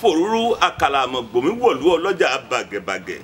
fòrúrú àkàlà àmọ̀gbòmí wọ̀lú ọlọ́jà bàgẹ̀bàgẹ̀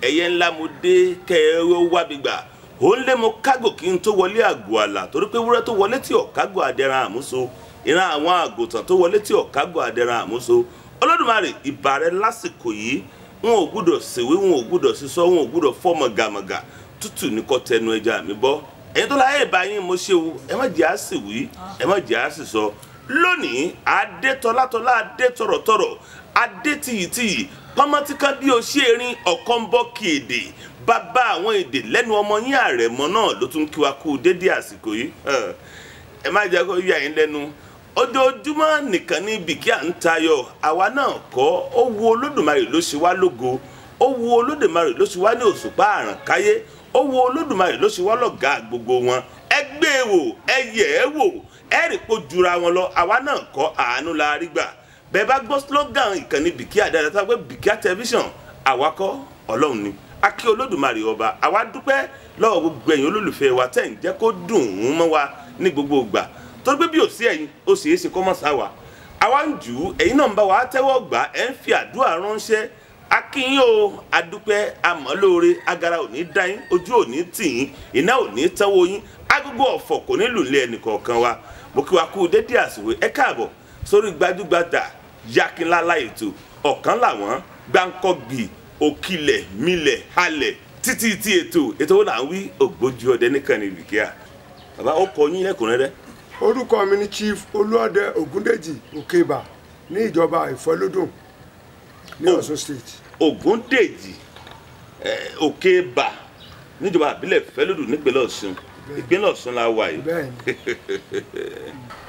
ẹ̀yẹ ńlá mo dé kẹ́ẹ̀rọ wábi gbà ó ń lé mo kágò kí n tó wọlé àgọ́ àlà torí pé wúrẹ́ tó wọlé tí ọ̀kágò àdẹran àmúso ìran àwọn àgùntàn tó wọlé tí ọ̀kágò àdẹran àmúso. Olódùmarè ìbà rẹ lásìkò yìí, wọn ò gbúdọ̀ ṣèwé, wọn ò gbúdọ̀ sísọ, wọn ò gbúdọ̀ fọ́ mọ̀gàmọ̀gà, tútù ní kò tẹnu ẹja mi bọ́. Ẹ̀yin tó láyé ìbá yín mo ṣe o, ẹ má jẹ́ á sì wí, ẹ má jẹ́ á sì sọ. Lónìí adé tọ́látọ́lá, adé tọ̀rọ̀tọ̀rọ̀, adé tìyìtìyì, pọ́nmọ́tíkán bí o ṣe erin ọ̀kan bọ́ kí èdè bàbá àwọn èdè lẹ́nu ọmọ yín Àrẹ̀mọ náà ló tún kí wa kú dédé àsìkò yìí. Ẹ má jẹ́ kó yà yín lẹ́nu, ojoojúmọ́ nìkan ní Bìkíà ń tayọ, àwa náà kọ́. Ó wu Olódùmarè ló ṣe wá lógo, ó wu Olódùmarè ló ṣe wá ní òṣùpá àrànkáyé, ó wu Olódùmarè ló ṣe wá lọ́gàá gbogbo wọn. Ẹ gbé e wò, ẹ yẹ̀ ẹ́ wò, ẹ rí pé jura wọn lọ, àwa náà kọ́, àánú la rí gbà. Bẹ́ẹ̀ bá gbọ́ slogan ìkànnì Bìkíà dáadáa tá a gbé Bìkíà tẹlifíṣàn, àwa kọ́, Ọlọ́run ni. A kí Olódùmarè ọba, àwa dúpẹ́ lọ́wọ́ gbogbo ẹ̀yin olólùfẹ́ wa tẹ̀ ń jẹ́ kó dùn ún mọ́ wa ní gbogbo ìgbà, torí pé bí ò sí ẹ̀yin ó sì é ṣe kọ́ mọ́ sá wa. Àwa ń jù ú, ẹ̀yin náà ń bá wa tẹ́wọ́ gbà, ẹ̀ ń fi àdúrà ránṣẹ́. A kí yín o, adúpẹ́, amọ̀ lóore, agara ò ní dá yín, ojú ò ní tì yín, iná ò ní tánwó yín, agogo ọ̀fọ̀ kò ní lù lé ẹnì kọ̀ọ̀kan wa. Mo kí wa kú dédé àsìwò, ẹ káàbọ̀ sórí gbajúgbajà Yakinlala ètò ọ̀kan làwọn gbáǹkọ́gbì òkìlẹ̀ milẹ̀ halẹ̀ títí tí ètò wo là ń wí Ògbójú Ọdẹ nìkan ní Bìkíà. Bàbá, ó kọ yín lẹ́kùnrẹ́rẹ́. Orúkọ mi ni Chief Olúọdẹ Ògúndèjì Òkèbà ní ìjọba Ìfọlódùn ní Ọ̀ṣun State. Ògúndèjì Òkèbà níjọba àbílẹ̀ Ìfẹ́lódùn nípínlẹ̀ Ọ̀ṣun, ìpínlẹ̀ Ọ̀ṣun la wà yìí.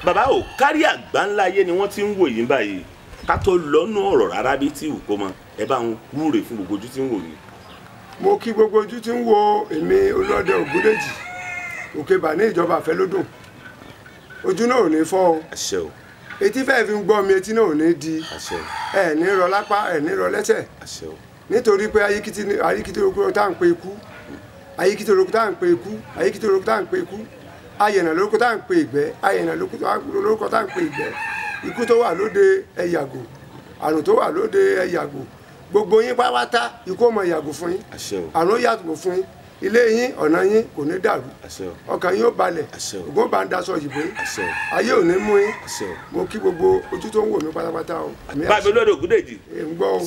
Bàbá ò kárí àgbáńlá ayé ni wọ́n ti ń wò yín báyìí, ká tó lọ́nú ọ̀rọ̀ rárá bí tí ìwù kó mọ, ẹ bá ń wúre fún gbogbo ojú tí ń wò yín. Mo kí gbogbo ojú tí ń wo èmi Olúọdẹ Ògúndèjì Òkèbà ní ìjọba Ìfẹ́lódùn, ojú náà ò ní fọ́ o, etí fẹ́ẹ́ fi ń gbọ́ mi, etí náà ò ní di, ẹ̀ ní rọ lápá, ẹ̀ ní rọ lẹ́sẹ̀, nítorí pé ayíkítí orúkọ tá à ń pe ikú, ayíkítí orúkọ tá à ń pe ikú, ayíkítí orúkọ tá à ń pe ikú, ayẹ̀nà lórúkọ tá à ń pe ìgbẹ́, ayẹ̀nà lórúkọ tá à ń pe ìgbẹ́, ikú tó wà lóde ẹ yàgò, àrùn tó wà lóde ẹ yàgò, gbogbo yín pátá ikú ó máa yàgò fún yín, àrùn yàgò fún yín, ilé yín ọ̀nà yín kò ní dàrú, ọkàn yín ó balẹ̀, ògùn bá ń daṣọ òyìnbó yín, ayé ò ní mú yín. Mo kí gbogbo ojú tó ń wò mí pátápátá o. Bàbá Olódò Ògúndèjì,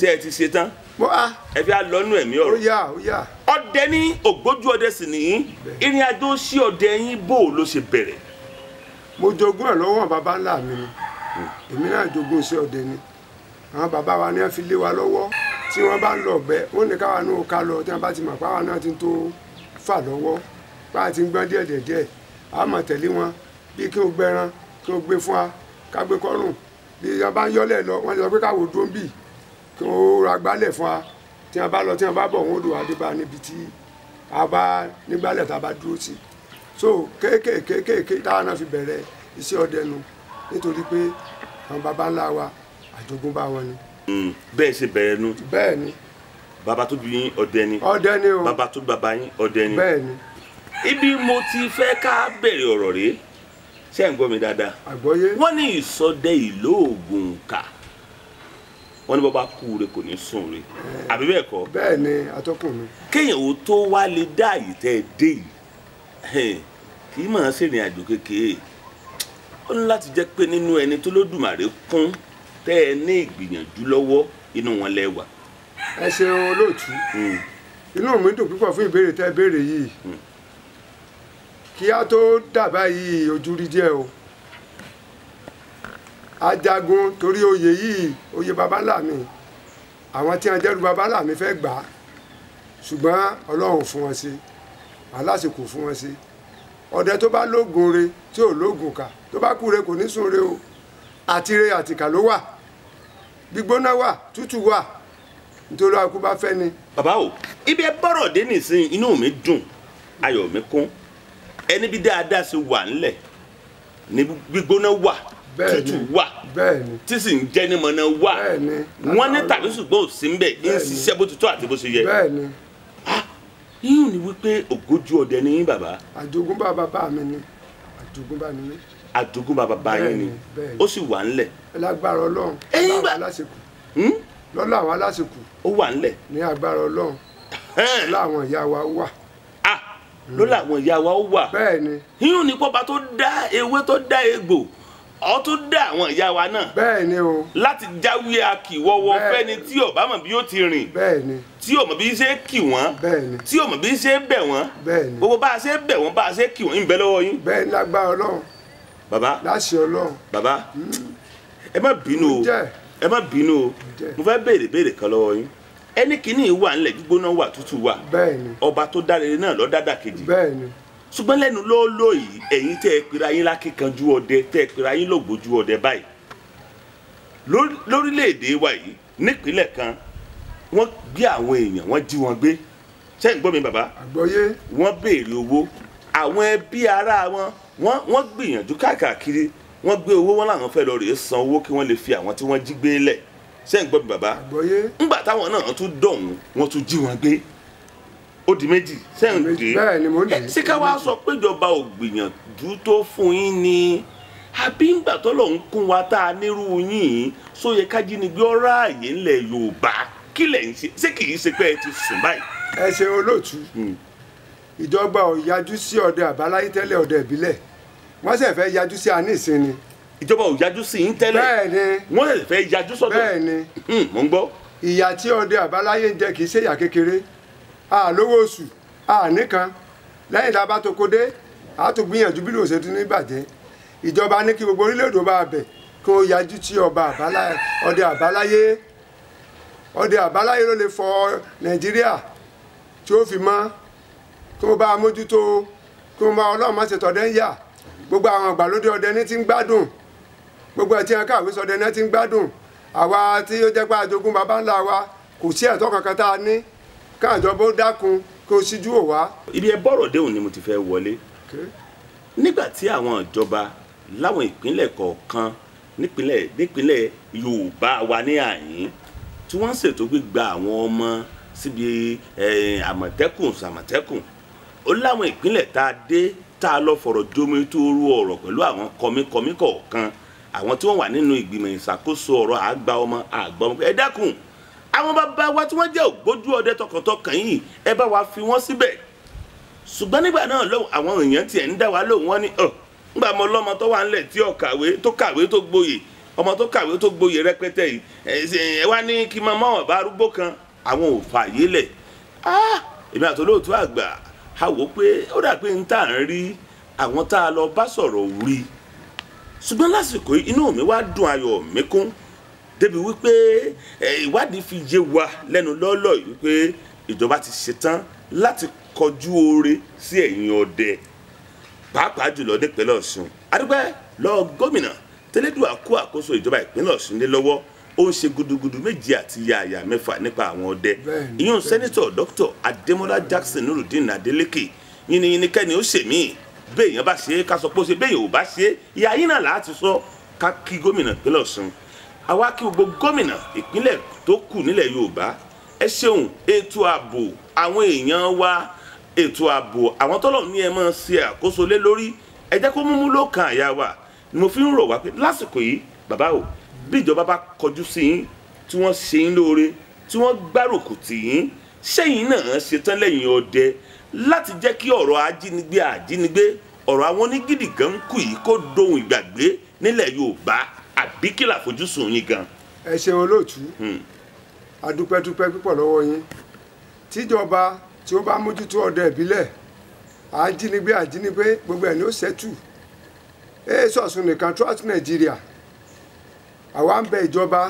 ṣé ẹ ti ṣe tán? Ẹ fi àlọ́nù ẹ̀mí ọ̀rọ̀. Ó yá, ó yá. Ọdẹ ní Ògbójú Ọdẹ sì nìyí, ìrìn àjò sí ọdẹ yín bò ló ṣe bẹ̀rẹ̀? Mo jogún ẹ̀ lọ́wọ́ bàbá ńlá mi ni, èmi náà jogún iṣẹ́ ọdẹ ni. Àwọn bàbá wa ni wọ́n fi lé wa lọ́wọ́, tí wọ́n bá ń lọ ọ̀gbẹ́ wọ́n ní káwa náà ká lọ, tí wọ́n bá ti mọ̀ páwa náà ti tó fà lọ́wọ́, bá a ti ń gbọ́n díẹ̀ díẹ̀ díẹ̀, a máa tẹ̀lé wọn, bí kí o gbẹran kí o gbé fún wa ká gbé kọ́rùn, bí wọ́n bá ń yọ́lẹ̀ lọ wọ́n ti sọ pé káwo dúró bì kí o ra gbálẹ̀ fún wa, tí wọ́n bá lọ tí wọ́n bá bọ̀ wọ́n ó lò wá dé bá níbi tí a bá nígbálẹ̀ tá a bá dúró sí. So kéékèèké táwa náà fi bẹ̀rẹ̀ iṣẹ́ ọdẹ nu, nítorí pé àwọn baba ńlá wa àjogúnbá wọn ni. Bẹ́ẹ̀ ṣe bẹ̀rẹ̀ nu. Bẹ́ẹ̀ ni. Bàbá tó bí yín ọdẹ ni. Ọdẹ ni o. Bàbá tó bàbá yín ọdẹ ni. Bẹ́ẹ̀ ni. Ibi mo ti fẹ́ ká bẹ̀rẹ̀ ọ̀rọ̀ rèé, ṣé ẹ̀ ń gbọ́ mi dáadáa? Àgbọ́yé. Wọ́n ní ìsọdẹ ìlú Ògùn kà, wọ́n ní bàbá kú re kò ní sùn re, àbí bẹ́ẹ̀ kọ́? Bẹ́ẹ̀ ni atọ́kùn mi. Kéèyàn ò tó wá lè dá àyè tẹ́ ẹ dé yìí, kì í máa ṣèrìn àjò kékeré, ó ní láti jẹ́ pé nínú ẹni tó Lódùmarè kún tẹ́ ẹ ní ìgbìyànjú lọ́wọ́, inú wọn lẹ wà. Ẹ ṣeun olóòtú, inú mi dùn púpọ̀ fún ìbéèrè tẹ́ béèrè yìí. Kí á tó dàbá yìí ojú rí díẹ̀ o. Ajagun torí oyè yìí, oyè baba ńlá mi, àwọn tí wọ́n jẹ́rú baba ńlá mi fẹ́ gbà á, ṣùgbọ́n Ọlọ́run fún wọn sí, aláṣekò fún wọn sí. Ọdẹ tó bá lóògùn re tí ò lóògùn kà, tó bá kú re kò ní sùn re o. Àtire àtìkà ló wà, gbígbóná wà, tútù wà, nítorí akú bá fẹ́ ni. Bàbá o, ibi ẹ bọ́rọ̀ dé nísìnyí, inú mi dùn, ayọ̀ mi kún. Ẹni bí dáadáa ṣe wà ńlẹ̀ ní gbígbóná wà, tútù wà, tí sì ń jẹ́ ní mọ̀nà wà, wọ́n ní tàbí ṣùgbọ́n ò sí ń bẹ̀, ń ṣiṣẹ́ bó ti tọ́ àti bó ṣe yẹ. Yíyún ni wípé Ògbójú Ọdẹ ni yín bàbá. Àjogúnbá bàbá mi ni, àjogúnbá ni mí. Àjogúnbá bàbá yín ni, ó sì wà ńlẹ̀. Lágbára Ọlọ́run, lágbára lásìkò. Lọ́lá àwọn aláṣekù ó wà ńlẹ̀ ní agbára Ọlọ́run. Lọ́lá àwọn ìyá wa ó wà. Lọ́lá àwọn ìyá wa ó wà. Bẹ́ẹ̀ ni. Yíyún ní pọ́ba tó dá ewé tó dá egbò ọ tó dá àwọn ìyá wa náà. Bẹ́ẹ̀ ni o. Láti jáwé akìwọ́wọ́ fẹ́ni tí ó bá mọ̀ bí ó ti rìn. Bẹ́ẹ̀ ni. Tí ó mọ̀ bí ṣe kì wọ́n. Bẹ́ẹ̀ ni. Tí ó mọ̀ bí ṣe bẹ̀ wọ́n. Bẹ́ẹ̀ ni. Gbogbo bá a ṣe bẹ̀ wọ́n bá a ṣe kì wọ́n ń bẹ lọ́wọ́ yín. Bẹ́ẹ̀ ni lágbára Ọlọ́run. Bàbá. Láṣẹ Ọlọ́run. Bàbá ẹ má bínú o, ẹ má bínú o, mo fẹ́ béèrè béèrè kan lọ́wọ́ yín. Ẹni kìíní wà ńlẹ̀, gbígbóná wà, tútù wà. Bẹ́ẹ̀ ni. Ọba tó dá rere náà ló dá dàkejì. Bẹ́ẹ̀ ni. Ṣùgbọ́n lẹ́nu lóòló yìí, ẹ̀yin tẹ́ ẹ pera yín lákíkanjú ọdẹ, tẹ́ ẹ pera yín lògbójú ọdẹ báyìí lórílẹ̀‐èdè wa yìí, nípínlẹ̀ kan wọ́n gbé àwọn èèyàn, wọ́n jí wọn gbé. Ṣé ń gbọ́ mi bàbá? Àgbọ́yé. Wọ́n béèrè owó àwọn ẹbí ara wọn, wọ́n gbìyànjú káàkiri, wọ́n gbé owó wọn làwọn fẹ́ lọ rèé san owó kí wọ́n lè fi àwọn tí wọ́n jí gbé lẹ̀. Ṣé ń gbọ́ mi bàbá? Àgbọ́yé. Ńgbà táwọn náà tún dọ̀hún, wọ́n tún jí wọn gbé. Ó di méjì. Ṣé ń dé? Bẹ́ẹ̀ ni mo ń dé. Ṣé ká wá sọ pé ìjọba ò gbìyànjú tó fún yín ni, àbí ńgbà tó lòun kún wa tá a nírú yín sóye kájínigbé ọ̀rọ̀ ààyè ńlẹ̀ Yorùbá, kí lẹ̀ ń ṣe? Ṣé kì í ṣe pé ẹ ti sùn báyìí? Ẹ ṣe olóòtú. Ìjọba ò yájú sí ọdẹ àbáláyé tẹ́lẹ̀, ọdẹ ìbílẹ̀ wọ́n sì fẹ́ yájú sí àní ìsinmi. Ìjọba ò yájú sí yín tẹ́lẹ̀. Bẹ́ẹ̀ ni. Wọ́n sì fẹ́ yájú sọ́dọ̀. Bẹ́ẹ̀ ni. Mò ń gbọ́. Ìyà tí ọdẹ àbáláyé ń jẹ kì í ṣe ìyà kékeré. A lówó oṣù, a nìkan. Lẹ́yìn tá a bá toko dé, a tún gbìyànjú bí lóò ṣe tún ní bàjẹ́. Ìjọba ní kí gbogbo orílẹ̀-èdè bá bẹ̀ kí wọ́n yájú sí ọba ọdẹ àbáláyé. Ọdẹ àbáláyé ló lè fọ Nàìjíríà tí ó fi mọ́, kí wọ́n bá mójútó, kí wọ́n bá Ọlọ́run má ṣe tọ́dẹ́ ń yà. Gbogbo àwọn ìgbàlódé ọdẹ ní ti ń gbádùn, gbogbo ẹ̀ tí wọn kàwé sọdẹ ní ti ń gbádùn. Àwa tí ó jẹ́ pé àjogún baba ńlá wa kò sí ẹ̀tọ́ kankan tá a ní, káàjọba ó dákun kí o síjú ò wá. Ibi ẹ bọ́rọ̀ déhùn ni mo ti fẹ́ wọlé. Nígbà tí àwọn ìjọba láwọn ìpínlẹ̀ kọ̀ọ̀kan nípínlẹ̀ Yorùbá wa ní àyín tí wọ́n ń ṣètò gbígba àwọn ọmọ síbi Àmọ̀tẹ́kùn Àmọ̀tẹ́kùn, ó láwọn ìpínlẹ̀ tá a dé tá a lọ fọ̀rọ̀ jómi tó rú ọ̀rọ̀ pẹ̀lú àwọn kọmíkọmí kọ̀ọ̀kan, àwọn tí wọ́n wà nínú ìgbìmọ̀ ìṣàkóso ọ̀rọ̀ àgbà ọmọ àgbà ọmọ. Ẹ dákun, àwọn bàbá wa tí wọ́n jẹ́ ògbójú ọdẹ tọkàntọkàn yìí, ẹ bá wa fi wọ́n síbẹ̀. Ṣùgbọ́n nígbà náà lóhùn àwọn èèyàn tiẹ̀ ń dá wa lóhùn, wọ́n ní ọ̀ ńgbà mọ lọ́mọ tó wà ńlẹ̀ tí ó kàwé tó kàwé tó gboyè, ọmọ tó kàwé tó gboyè rẹpẹtẹ yìí, ẹ wá ní kí máa mọ̀ bá arúgbó kan, àwọn ò fààyè lẹ̀. Èmi àtolóòtú àgbà a wò pé ó dà pé n tá à ń rí àwọn tá a lọ bá sọ̀rọ̀ rí. Ṣùgbọ́n lásìkò inú mi wá dùn, ayọ̀ mi kún débi wípé ìwádìí fi yé wa lẹ́nu lọ́lọ́ yìí wípé ìjọba ti ṣetán láti kọjú oore sí ẹ̀yin ọdẹ, pàápàá jùlọ nípínlẹ̀ Ọ̀ṣun. Adúpẹ́ lọ gómìnà tẹ́lẹ́dùà kó àkóso ìjọba ìpínlẹ̀ Ọ̀ṣun lé lọ́wọ́, ó ń ṣe gudugudu méje àti yàyà mẹ́fà nípa àwọn ọdẹ. Ìyún sẹ́nitọ̀ Dr. Adémọ́lá Jackson Nurudeen Adeleke, yìnyín kẹ́ni ó ṣèmí béèyàn bá ṣe é ká sọ pé ó ṣe, béèyàn ò bá ṣe é ìyá yín náà láti sọ. Ká kí gómìnà ìpínlẹ̀ Ọ̀ṣun, àwa kí gbogbo gómìnà ìpínlẹ̀ tó kù nílẹ̀ Yorùbá, ẹ ṣeun. Ètò ààbò àwọn èèyàn wa, ètò ààbò àwọn tọ́lọ̀ ní ẹ máa ṣe àkóso lé lórí, ẹ jẹ́ kó múmú ló kan àyà wa. Ni mo fi ń rọ̀ wá pé lásìkò yìí bàbá o, bí ìjọba bá kọjú sí yín, tí wọ́n ṣe yín lóore, tí wọ́n gbárùkù tì yín, ṣẹ́yìn náà ṣetán lẹ́yìn ọdẹ láti jẹ́ kí ọ̀rọ̀ ajínigbé ajínigbé, ọ̀rọ̀ àwọn onígídì gan ń kù yìí kó dohun ìgbàgbé nílẹ̀ Yorùbá, àbí kí làfojúsùn yín gan? Ẹ ṣeun olóòtú, adúpẹ́dúpẹ́ púpọ̀ lọ́wọ́ yín. Tíjọba tí ó bá mójútó ọdẹ ìbílẹ̀, ajínigbé ajínigbé gbogbo ẹ̀ ní ó ṣẹ́tù. Èso Ọ̀ṣun nìkan, throughout Nàìjíríà, àwa ń bẹ ìjọba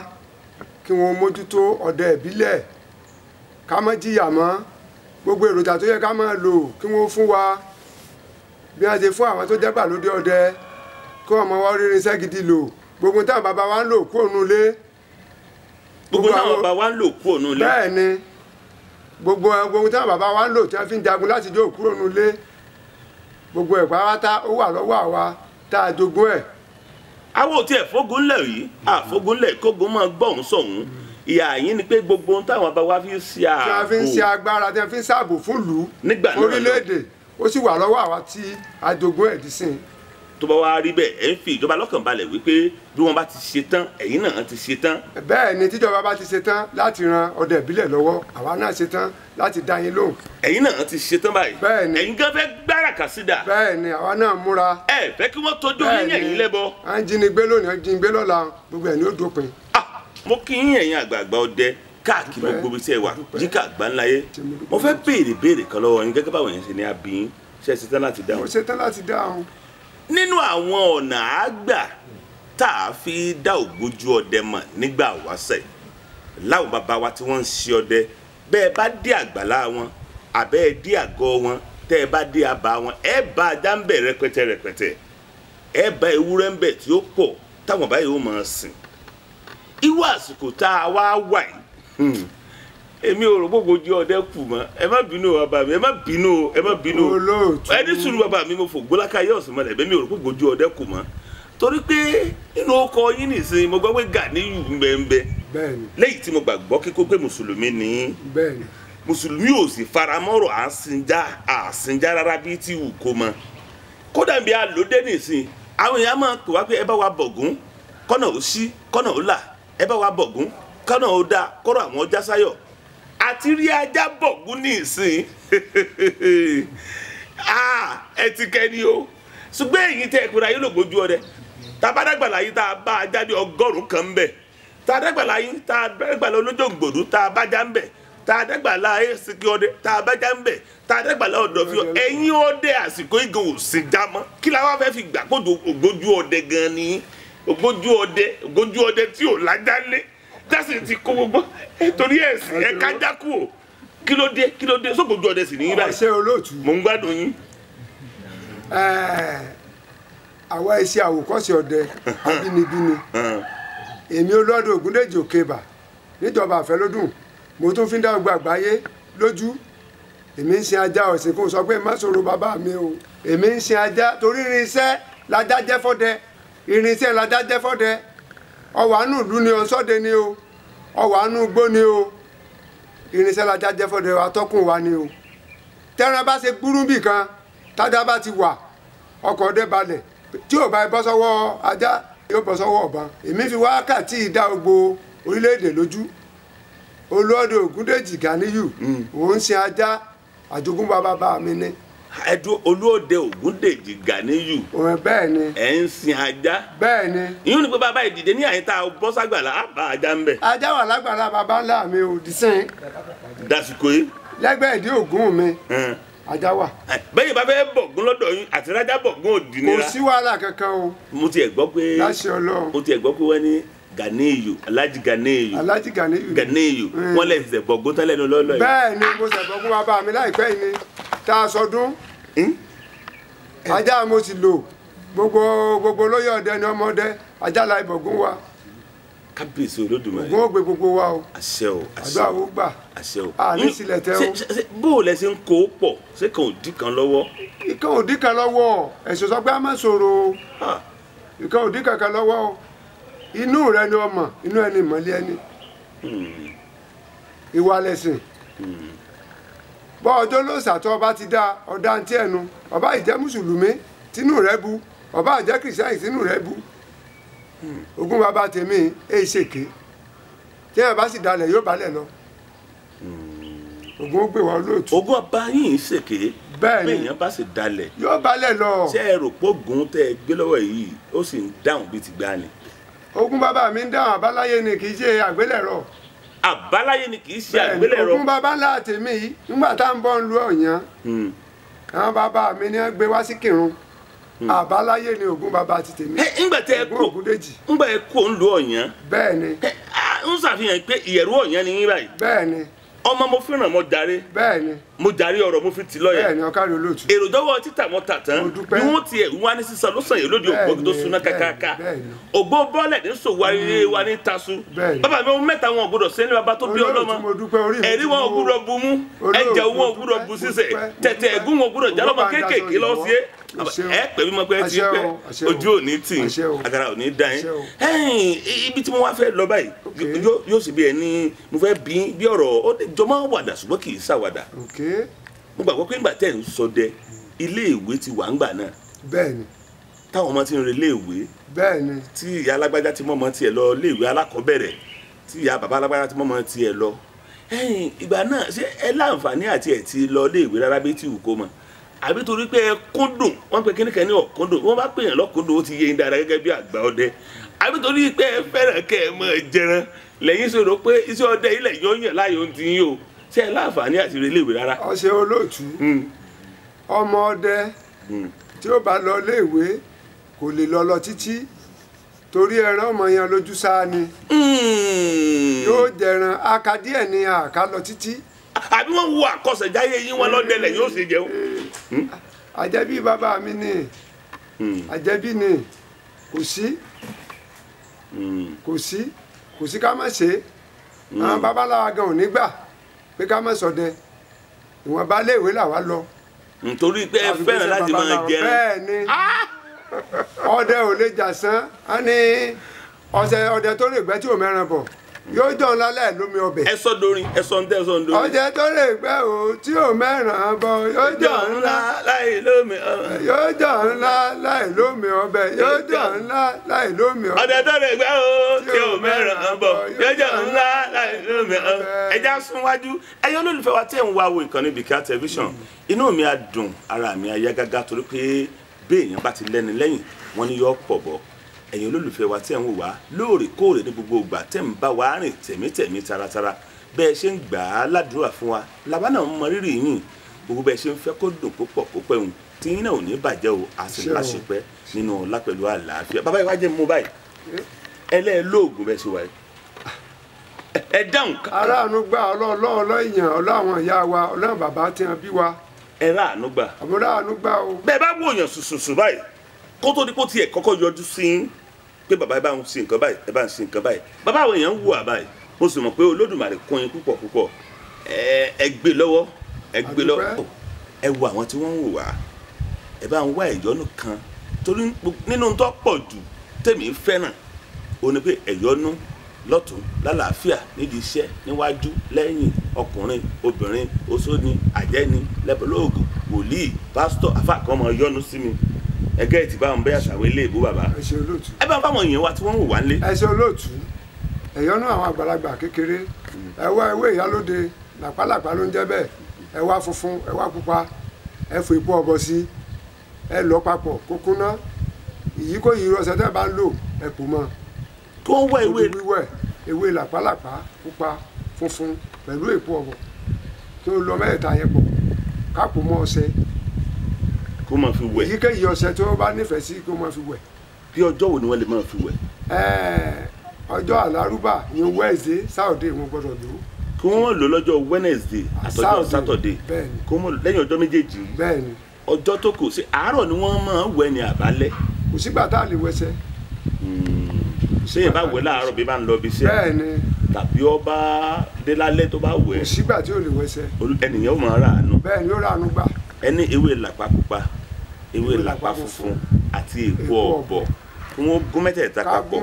kí wọ́n mójútó ọdẹ ìbílẹ̀, ká má jìyà mọ́. Gbogbo èròjà tó yẹ ká máa lò kí wọ́n fún wa, bí wọ́n ṣe fún àwọn tó jẹ́ gbàlódé ọdẹ, kí wọ́n mọ wá rí irinṣẹ́ gidi lò. Gbogbo táwọn bàbá wa ń lò kúrò nulé. Gbogbo táwọn bàbá wa ń lò kúrò nulé. Bẹ́ẹ̀ ni, gbogbo táwọn bàbá wa ń lò tí wọ́n fi ń jagun láti jó kúrò nulé, gbogbo ẹ̀ pátá ó wà lọ́wọ́ àwa tá a jogún ẹ̀. Àwọn ò tiẹ̀ fógunlẹ̀ yìí, àfógunlẹ̀ kógun máa gbọ̀hún sọ̀hún. Ìyá yín ni pé gbogbo ohun táwọn bàbá wa fi ń ṣe ààbò, tí wọ́n fi ń ṣe agbára, tí wọ́n fi ń ṣààbò fún ìlú, orílẹ̀-èdè, ó sì wà lọ́wọ́ àwa tí a jogún ẹ̀ dísìn. Tó bá wá rí bẹ́ẹ̀, ẹ̀ ń fi ìjọba lọ́kàn balẹ̀ wípé bí wọ́n bá ti ṣe tán, ẹ̀yin náà ti ṣe tán. Bẹ́ẹ̀ ni, tíjọba bá ti ṣe tán láti ran ọdẹ ìbílẹ̀ lọ́wọ́, àwa náà ṣe tán láti dá yín lóhùn. Ẹ̀yin náà ti ṣe tán báyìí. Bẹ́ẹ̀ ni. Ẹ̀yin gan fẹ́ gbára kàsídà. Bẹ́ẹ̀ ni, àwa náà múra. Ẹ fẹ́ kí wọ́n tọ́jú yín ẹ̀yin lẹ́bọ. À ń jínigbé lónìí, à ń jínigbé lọ́la, gbogbo ẹ̀ ni ó dópin. Mo kí yín ẹ̀yin àgbààgbà ọdẹ káàkiri gbogbo ibi tí ẹ wà yíká àgbáńláyé. Mo fẹ́ béèrè kan lọ́wọ́ yín gẹ́gẹ́ báwọn yẹn ṣe ní abiyín. Ṣé ẹ ṣetán láti dáhùn? Mo ṣetán láti dáhùn. Nínú àwọn ọ̀nà àgbà tá a fi dá ògbójú ọdẹ mọ̀ nígbà wáṣẹ̀, láwọn bàbá wa tí wọ́n ń ṣe ọdẹ, bẹ́ẹ̀ bá dé àgbàlá wọn àbẹ́ ẹ dé àgọ́ wọn, tẹ́ ẹ bá dé abà wọn, ẹ bá ajá ń bẹ̀ rẹpẹtẹ rẹpẹtẹ, ẹ bá ewúrẹ́ ń bẹ̀ tí ó pọ̀ táwọn báyìí ó máa sìn. Irú àsìkò tá a wá wà yìí, èmi ò rò gbogbo ojú ọdẹ kù mọ́. Ẹ má bínú o bàbá mi, ẹ má bínú o, ẹ má bínú o. Ẹ ní sùúrù bàbá mi, mo fò gbólákà yóò sùn mọ́lẹ̀ bẹ́ẹ̀ mi ò rò gbogbo ojú ọdẹ kù mọ́, torí pé nínú ọkọ yín nìsín mo gbọ́ pé Ganiyu ńbẹ́ńbẹ́. Lẹ́yìn tí mo gbàgbọ́ kíkó pé mùsùlùmí ni, mùsùlùmí ò sì faramọ́rọ̀ àsìnjá rárá bíi tí wù kó mọ́. Kódà bí a lò dé nìsín, àwọn èèyàn máa pè wá pé ẹ bá wa bọ̀gún kọ́nà ó ṣí kọ́nà ó là, ẹ bá wa bọ̀gún kọ́nà ó dá kọ́rọ̀ àwọn ọjà sáyọ̀. Àti rí ajá bọ̀gún ní ìsìn ẹ ti kẹ́ni o. Ṣùgbọ́n èyí tẹ́ ẹ pera yín lògbójú ọdẹ, tá a bá dàgbàlá yín tá a bá ajá bí 100 kan ń bẹ̀, tá a dàgbàlá yín tá a dàgbàlá olójó gbòdú tá a bá já ń bẹ̀, tá a dàgbàlá èsìkí ọdẹ tá a bá já ń bẹ̀, tá a dàgbàlá ọ̀dọ̀fí ẹ̀yìn ọdẹ àsìkò ìgò òsì já mọ́. Kí la wá fẹ́ fi gbà kó ògbójú ọdẹ gan ni? Ògbójú ọdẹ tí ò lájá lé dásì ti kó gbogbo torí ẹ̀sìn ẹ̀ kájá kú o. Kí ló dé, kí ló dé sógbójú ọdẹ sì ní báyìí? Ṣé olóòtú, mò ń gbádùn yín. Àwa iṣẹ́ àwòkọ́ṣe ọdẹ abínibí ni. Èmi Olúọdẹ Ògúndèjì Òkèbà níjọba Àfẹ́lódùn, mo tún fi ń dá gbogbo àgbáyé lójú. Èmi ń sin ajá ọ̀sìn kó sọ pé má sọ̀rọ̀ bàbá mi o. Èmi ń sin ajá torí irinṣẹ́ lajá jẹ́ fọ́dẹ, irinṣẹ́ lajá jẹ́ fọ́dẹ. Ọwọ́ àánú ìlú ni ọ̀sọ́dẹ ni o, ọwọ́ àánú igbó ni o, irinṣẹ́ lajá jẹ́ fọ́dẹ, atọ́kùn wa ni o. Tẹ́ran bá ṣe gbúrú bì kan, tájá bá ti wà, ọkọ̀ ọdẹ balẹ̀. Tí ò bá bọ́ sọ́wọ́ ajá, yóò bọ́ sọ́wọ́ ọ̀bọ̀n. Èmi fi wákàtí ìdá gbogbo orílẹ̀-èdè lójú. Olúọdẹ Ògúndèjì Ganiyu, òun ń sin ajá, àjogúnbá bàbá mi ni. Ẹdun Olúọdẹ Ògúndèjì Ganiyu. Bẹ́ẹ̀ ni. Ẹ ń sin ajá. Bẹ́ẹ̀ ni. Ìyún ni pé bàbá ìdìde ní àyín tá a bọ́ ságbàlá, á bá ajá ń bẹ̀. Ajá wà lágbàlá bàbá ńlá mi ò dísìn. Dàsìkò yìí. Lẹ́gbẹ̀ẹ́ ìdí Ògún mi. Ajá wà. Bẹ́ẹ̀ bá fẹ́ bọ̀gún lọ́dọ̀ yín àti rájá bọ̀gún ò dì nira. Kò sí wàhálà kankan o. Mo tiẹ̀ gbọ́ pé. Láṣẹ Ọlọ́run. Mo tiẹ̀ gbọ́ pé wọ́n ní Ganiyu, Alhaji Ganiyu. Alhaji Ganiyu. Ganiyu. Wọ́n lè ṣẹ̀ bọ̀gún tán lẹ́nu lọ́lọ́ yìí. Bẹ́ẹ̀ ni, mo ṣẹ̀ bọ̀gún bàbá mi láìpẹ́ yìí ni tá a sọdún. Ajá mo sì lò gbogbo olóyè ọdẹ ni ọmọdé ajá la ìbọ̀gún wa. Kábíyèsí Olódùmarè. Ògún ó gbé gbogbo wa o. Àṣẹ o, àṣẹ o. Àdúrà ó gbà. Àṣẹ o. Àní sílẹ̀ tẹ́ o. Bó o lẹ ṣe ń kó pọ̀, ṣé kan ò dí kan lọ́wọ́? Ìkan ò dí kan lọ́wọ́, ẹ̀sùn sọ pé a máa sọ̀rọ̀ o. Ìkan ò dí kankan lọ́wọ́ o. Inú rẹ ni ọmọ, inú ẹni ìmọ̀lẹ́ ẹni. Ìwà lẹ̀sìn. Bọ́ ọjọ́ ló ṣàtọ́ ọba ti dá ọ̀dà ntí ẹnu, ọba ìjẹ́ mùsùlùmí tínú rẹ bu, ọba ìjẹ́ kìrìsìtẹ́nì tínú rẹ bu. Ogún bàbá tèmi èyí ṣèké, tí ẹ bá sì dalẹ̀ yóò balẹ̀ lọ. Ògún ó gbé wa lóòtú. Ogún ọba yìí ń ṣèké, bẹ́ẹ̀ ni èèyàn bá sì dalẹ̀ yóò balẹ̀ lọ. Ṣé ẹ rò pé Ògún tẹ́ ẹ gbé lọ́wọ́ yìí ó sì ń dáhùn bíi ti gbá ni? Ogún bàbá mi ń dáhùn, àbáláyé ni kì í ṣe àgbélẹ̀rọ. Àbáláyé ni kì í ṣe àgbélẹ̀rọ. Ogún bàbá ńlá tèmi yìí nígbà tá à ń bọ̀ ń lu Ọ̀yàn, àwọn bàbá mi ni wọ́n gbé wá sí Kìrun. Àbáláyé ni Ògún bàbá ti tèmi. Ńgbà tẹ ẹ kó ńgbà ẹ kó ń lu Ọ̀yàn. Bẹ́ẹ̀ ni. Ń ṣàfihàn pé ìyẹ̀rú Ọ̀yàn ni yín báyìí. Bẹ́ẹ̀ ni. Ọmọ mo fẹ́ràn mo jàre. Bẹ́ẹ̀ ni. Mo jàre ọ̀rọ̀ mo fi tì lọ́yẹ̀. Bẹ́ẹ̀ ni, ọ̀kárí olóòtú. Èrò dọ́wọ́ títà mo tà tán. Bí wọ́n tiẹ̀ wá ní sísan ló sàn yìí lóde ògbógi tó suná kàkàkà. Ògbó bọ́ọ̀lẹ̀ ní sòwò ayé wa ní tasu. Bàbá mi ohun mẹ́ta wọn ò gbọdọ̀ sẹ́ni bàbá tó bí ọlọ́mọ. Ẹ̀rí wọn ò gbọdọ̀ bu mú. Ẹ̀jẹ̀ wọn ò gbọdọ̀ bu sísẹ̀. Tẹ̀tẹ̀ ẹ̀gún wọn ò gbọdọ̀ jálọ́mọ kéékèèké lọ sí ẹ pè mí mọ pé ẹ ti pẹ́ ojú ò ní tì agara ò ní dá yín. Ibi tí mo wá fẹ́ lọ báyìí yóò sì bí ẹni mo fẹ́ bí ọ̀rọ̀ ó jọmọ́ wàdà ṣùgbọ́n kì í ṣàwàdà. Mo gbàgbọ́ pé nígbà tẹ́ ń ṣọdẹ ilé ìwé ti wà ńgbà náà. Bẹ́ẹ̀ni. Táwọn ọmọ ti ń relé ìwé. Bẹ́ẹ̀ ni. Tí ìyá alágbájá ti mọ́mọ́ tiẹ̀ lọ léèwé alákọ̀ọ́bẹ̀rẹ̀, tí ìyá bàbá alágbájá ti mọ́mọ́ tiẹ̀ lọ. Ẹ̀yìn ìgbà náà ṣé ẹ láǹfààní àti ẹ̀ ti lọ léèwé rárá bí tí wù kó mọ̀? Àbí torí pé ẹ kúndùn, wọ́n pe kíníkan ní ọ̀kúndùn, wọ́n bá pèèyàn lọ́kúndùn ó ti yé yín dáadáa gẹ́gẹ́ bí àgbà ọdẹ. Àbí torí pé ẹ fẹ́ràn kẹ́ ẹ mọ̀ jẹran lẹ́yìn sọ̀rọ̀ pé iṣẹ́ ọdẹ ilẹ̀ yóò yàn láàyò ń ti yín o. Ṣé ẹ láǹfààní àti relé ìwé rárá? Ọ̀sẹ̀ olóòtú, ọmọ ọdẹ tí ó bá lọ léèwé kò lè lọ lọ títí torí ẹran ọmọ yẹn lójú sáà ni. Yóò jẹran aka díẹ̀ ni àká lọ títí. Àbí wọ́n wo àkọsẹ̀jáyé yín wọn lọ́dẹ lẹ̀ yóò ṣe jẹun. Àjẹbí bàbá mi ni, àjẹbí ni, kò sí kò sí kò sí ká má ṣe. Àwọn babaláwa gan ò ní gbà pé ká má ṣọdẹ, ìwọ̀nba léèwé làwa lọ. Nítorí pé ẹ fẹ́ràn láti máa jẹran. Bẹ́ẹ̀ ni, ọdẹ ò lè jà sán, á ní ọ̀sẹ̀ ọdẹ tó lè gbẹ́ tí ò mẹ́ran bọ̀ yóò jọ ńlá láì lómi ọbẹ̀. Ẹ sọ dorin, ẹ sọ ntẹ sọ dorin. Ọdẹ tó lè gbẹ́ o tí ò mẹ́ran bọ̀ yóò jọ ńlá láì lómi ọbẹ̀. Yóò jọ ńlá láì lómi ọbẹ̀. Yóò jọ ńlá láì lómi ọbẹ̀. Ọdẹ tó lè gbẹ́ o tí ò mẹ́ran bọ̀ yóò jọ ńlá láì lómi ọbẹ̀. Ẹ já sún wájú. Ẹ̀yin olólùfẹ́ wa tí ẹ̀ ń wá wo ìkànnì Bikar Television, inú mi á dùn, ara mi á yá gágá torí pé bí èèyàn bá ti lẹ́ni lẹ́yìn wọ́n ní yọ pọ̀ bọ̀. Ẹ̀yin olólùfẹ́ wa tí ẹ̀ ń wò wá lóòrèkóòrè ní gbogbo ìgbà tẹ́ ń bá wa rìn tẹ̀mítẹ̀mí taratara, bẹ́ẹ̀ ṣe ń gbà á ládùúrà fún wa làwa náà ń mọ rírì yín. Gbogbo bẹ́ẹ̀ ṣe ń fẹ́ kó dùn púpọ̀ kó pẹ́ hùn tí yín náà ò ní bàjẹ́ o, a sì láṣepẹ́ nínú ọlá pẹ̀lú àlàáfíà. Bàbá yìí wá jẹ́ mú báyìí, ẹlẹ́ẹ̀lóògùn bẹ́ẹ̀ ṣe wáyé, ẹ dáhùn. Aráàánú gbà, ọlọ́ọ̀lọ́ èèyàn, ọlọ́àwọn ìyá wa, ọlọ́run bàbá tí wọ́n bí wa. Ẹ ráàánú gbà. Àmọ́ ráàánú gbà o. Bẹ́ẹ̀ bá wòyàn sùsùsù báyìí kó tó di kó tiẹ̀ kọ́kọ́ yọjú sí i pé bàbá ẹ bá ń ṣe nǹkan báyìí, ẹ bá ń ṣe nǹkan báyìí, bàbá àwọn èèyàn ń wù àbáyìí, mo sì mọ̀ pé Olódùmarè kún yín púpọ̀ púpọ̀. Ẹ gbé lọ́wọ́, ẹ gbé lọ́wọ́, ẹ wo àwọn tí wọ́n ń wò wá, ẹ bá ń wá ìyọ́nú kan torí nínú tó pọ̀ jù tèmi fẹ́ràn ó ní pé ẹ̀yọ́nú lọ́tún lálàáfíà nídìí iṣẹ́ níwájú lẹ́yìn ọkùnrin obìnrin oṣó ni àjẹ́ ni lẹ́bọ̀lóògùn wòlíì pásítọ̀ àfáà kan máa yọ́nú sí mi. Ẹgẹ́ ìtì bá wọn bẹ́ẹ̀ àṣàwọ̀ ilé ìbú bàbá. Ẹ ṣé olóòtú. Ẹ bá fáwọn èèyàn wa tí wọ́n ń wò wá nílé. Ẹ ṣé olóòtú. Ẹ̀yọ́nú àwọn àgbàlagbà kékeré, ẹ wá ewé ìyálóde, làpálàpá ló ń jẹ́ bẹ́ẹ̀, ẹ wá funfun, ẹ wá pupa, ẹ fò ipò ọbọ sí, ẹ lọ papọ̀ kó kúnná. Ìyí kò yí ọṣẹ tẹ́ bá ń lò ẹ pò mọ́. Kí wọ́n wá ewé wíwẹ̀, ewé làpálàpá pupa funfun pẹ̀lú èpo ọbọ, kí ó lọ mẹ́ta yẹn pọ̀, kápò mọ́ ọṣẹ kó máa fi wẹ̀. Èyíkéyìí ọṣẹ tí wọ́n bá nífẹ̀ẹ́ sí kó máa fi wẹ̀. Bí ọjọ́ wo ni wọ́n lè máa fi wẹ̀? Ọjọ́ àlárúbà ní Wednesday, Saturday wọn gbọ́dọ̀ lò. Kí wọ́n lò lọ́jọ́ Wednesday àtọjọ́ Saturday. Bẹ́ẹ̀ni. Kó mọ̀ lẹ́yìn ọjọ́ méjèèjì. Bẹ́ẹ̀ni. Ọjọ́ tó kù sí àárọ̀ ni wọ́n máa wẹ̀ ní àbálẹ́. Kò sígbà tá a lè wẹsẹ̀. Ṣé yẹn bá wẹ̀ láàárọ̀ bí bá ń lọ bí iṣẹ́? Bẹ́ẹ̀ni. Tàbí ọba délálẹ́ tó bá wẹ̀. Kò sígbà tí ò lè wẹsẹ̀. Ẹnìyẹn ó máa ràánú. Bẹ́ẹ̀ni, ó ràánú gbà. Ẹni ewé làpá pupa, ewé làpá funfun àti èpo ọ̀bọ̀ kí wọ́n gún mẹ́tẹ̀ẹ̀ta papọ̀,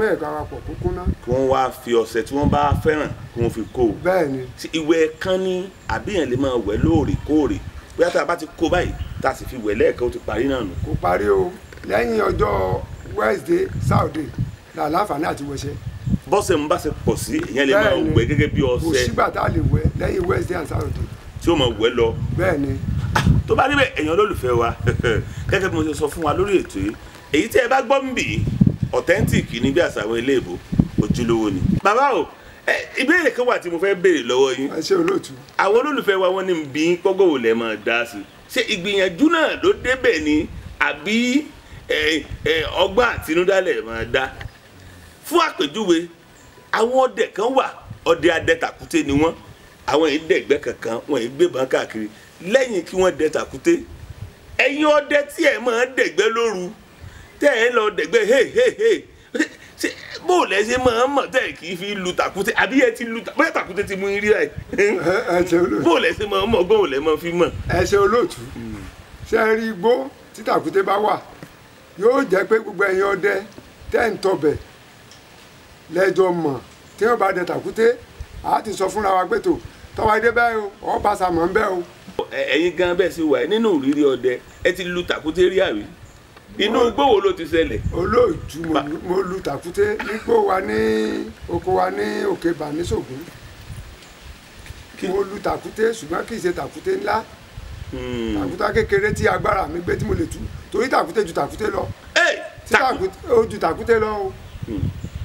kó kúnná, kí wọ́n wá fi ọṣẹ tí wọ́n bá fẹ́ràn kí wọ́n fi kó o. Bẹ́ẹ̀ni. Ìwẹ̀ kan ní àbíyàn lè máa wẹ̀ lóòrèkóòrè, bóyá tá a bá ti kó báyìí tá a sì fi wẹ̀ lẹ́ẹ̀kan ó ti parí náà nù. Kò parí o, lẹ́yìn ọjọ́ Wednesday, Saturday là láǹfààní àti wẹṣẹ. Bọ́sẹ̀ ń bá ṣe pọ̀ sí èèyàn lè máa wẹ̀ gẹ́gẹ́ bí ọṣẹ. Kò sígbà tá a lè wẹ̀ lẹ́yìn Wednesday and Saturday. Tí ó máa wẹ̀ lọ. Bẹ́ẹ̀ni. Tó bá níbẹ̀ èèyàn olólùfẹ́ wa gẹ́gẹ́ bí mo ṣe sọ fún wa lórí ètò yìí, èyí tí ẹ bá gbọ́ ń bì í authentic ní bí àṣà àwọn ilé ìbò ojúlówó ni. Bàbá o, ìbéèrè kan wà tí mo fẹ́ béèrè lọ́wọ́ yín. Ẹ ṣé olóòtú. Àwọn olólùfẹ́ wa wọ́n ní bí pọ́gọ́ wò lẹ́ máa dá sí i. Ṣé ìgbìyànjú náà ló débẹ̀ ni àbí ọgbọ́n àtinúdá lẹ̀ máa dá? Fún àpèjúwe, àwọn ọdẹ kan wà, ọdẹ adẹ́tàkúté ni wọ́n, àwọn èyí dẹ̀gbẹ́ kankan, wọ́n èyí gbébọn káàkiri lẹ́yìn kí wọ́n dẹ tàkúté. Ẹ̀yin ọdẹ tí ẹ máa dẹ̀gbẹ́ lóru, tẹ́ ẹ lọ dẹ̀gbẹ́ hey hey hey, ṣé bó lẹ ṣe máa mọ̀ tẹ́ ẹ kì í fi lu tàkúté, àbí ẹ ti lu bóyá tàkúté ti mú yín rí ẹ? Bó lẹ ṣe máa mọ̀, ọgbọ́n ò lẹ máa fi mọ̀? Ẹ ṣe olóòtú. Ṣé ẹ rí igbó tí tàkúté bá wà, yóò jẹ́ pé gbogbo ẹ̀yin ọdẹ tẹ́ ń tọbẹ̀ lẹ́jọ́ mọ̀ tí wọ́n bá dẹ tàkúté, àá ti sọ fúnra wa pé tó tọ́wọ́ adé bẹ́ẹ̀ o, ọ̀ bá sàmọ́ ń bẹ́ẹ̀ o. Ẹ̀yin gan bẹ́ẹ̀ sì wà nínú ìrírí ọdẹ, ẹ ti lu tàkúté rí àrí? Inú igbó wo ló ti ṣẹlẹ̀? Olóòtú, mo lu tàkúté nígbó wa ní oko wa ní Òkè Bàníṣògùn. Mo lu tàkúté, ṣùgbọ́n kì í ṣe tàkúté ńlá, tàkúté kékeré tí agbára mi gbé tí mo lè tú, torí tàkúté ju tàkúté lọ. Ó ju tàkúté lọ o.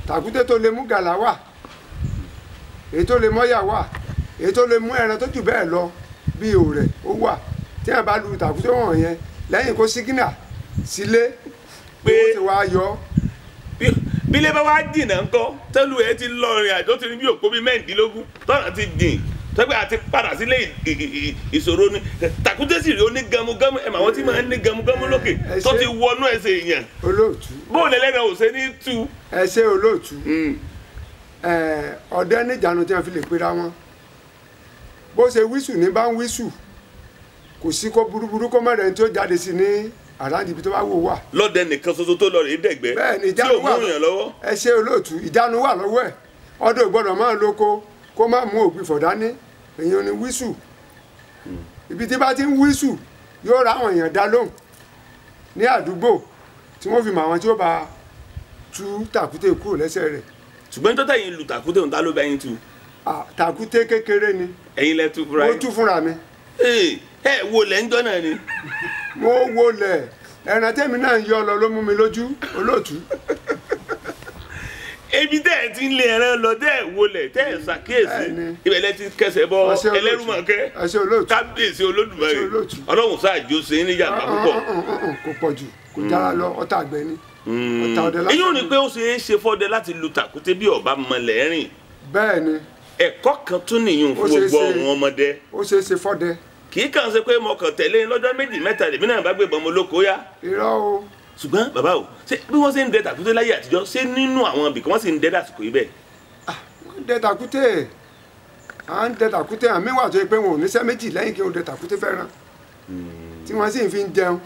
Tàkúté tó lè mú gàlà wà, èyí tó lè mọ́yà wà, èyí tó lè mú ẹran tó jù bẹ́ẹ̀ lọ bí òrẹ̀ ó wà. Tí ẹ bá lu tàkúté wọ̀n yẹn lẹ́yìn kó sígínà sílé pé ó ti wá yọ. Bílé bá wá jìnnà ńkọ́, tẹ́lu ẹ ti lọ rìn àjò ti rí bí òpó bíi 16 tọ́nà ti jìn, tọ́pẹ́ àti padà sílé ìṣòro ni. Tàkúté sì rí ó ní gamugamu, ẹ̀ mà wọ́n ti máa ń ní gamugamu lókè tó ti wọnú ẹsẹ̀ èèyàn. Olóòtú, bóun ẹlẹ́ran ò ṣe ní tú. Ẹ ṣe olóòtú. Ọdẹ níjànú tí wọ́n fi lè pera wọn. Bó ṣe wíṣù ní bá ń wíṣù, kò sí kó burúburú kó mọ̀rẹ́ tí ó jáde sí ní àràǹdì ibi tó bá wò wà. Lọ́dẹ nìkan ṣoṣo tó lọ rèé dẹ̀gbẹ́ tí ò mú yàn lọ́wọ́. Ẹ ṣe olóòtú, ìjánu wà lọ́wọ́ ẹ̀. Ọdẹ ò gbọ́dọ̀ máa lóko kó má mú ògbìfọ̀ dání, èèyàn ni wíṣù. Ibi tí bá ti ń wíṣù yóò ra àwọn èèyàn dá lóhùn ní àdúgbò tí wọ́n fi mọ àwọn tí ó bá tú tàkúté kúrò lẹ́sẹ̀ rẹ̀. Ṣùgbọ́n tó tẹ̀yìn lu tàkúté òun ta ló bá yín tú? Tàkúté kékeré ni. Ẹ̀yin lẹ tú fúnra yín? Mo tú fúnra mi. Ẹ wo lẹ̀ ń jọ́ náà ni. Mo wo lẹ̀, ẹran tẹ́mi náà ń yọ lọ ló mú mi lójú olóòtú. Ebi tẹ́ ẹ ti ń lé ẹran lọ, tẹ́ ẹ wọlé, tẹ́ ẹ ṣàkíyèsí, ibẹ̀ lẹ ti kẹsẹ̀ bọ Ẹlẹ́rùmọ̀kẹ́. Kábíyèsí Olódùmarè, Ọlọ́run ṣáàjò ṣe ní yàrá púpọ̀. Kò pọ̀ jù, kò jára lọ, ọ̀tá àgbẹ̀ ni. Èyí ò ní pé ó ṣeé ṣe fọ́dẹ láti lu tàkúté bí ọba mọlẹ̀ rìn. Bẹ́ẹ̀ ni. Ẹ̀kọ́ kan tún nìyún fún gbogbo àwọn ọmọdé. Ó ṣeé ṣe fọ́dẹ. Kì í kàn ṣe pé mo kàn tẹ̀lé lọ́jọ́ méjì mẹ́ta lèmi náà bá gbé bọ́mọ lóko yá. Irọ́ o. Ṣùgbọ́n bàbá o, ṣé bí wọ́n ṣe ń dẹ tàkúté láyé àtijọ́, ṣé nínú àwọn ibì kan wọ́n sì ń dẹ dàsìkò yìí bẹ́ẹ̀? Wọ́n dẹ tàkúté, à ń dẹ tàkúté, àmì wà tó yẹ pé wọn ò níṣẹ́ méjì lẹ́yìn kí wọ́n dẹ tàkúté fẹ́ràn tí wọ́n sì fi ń jẹun.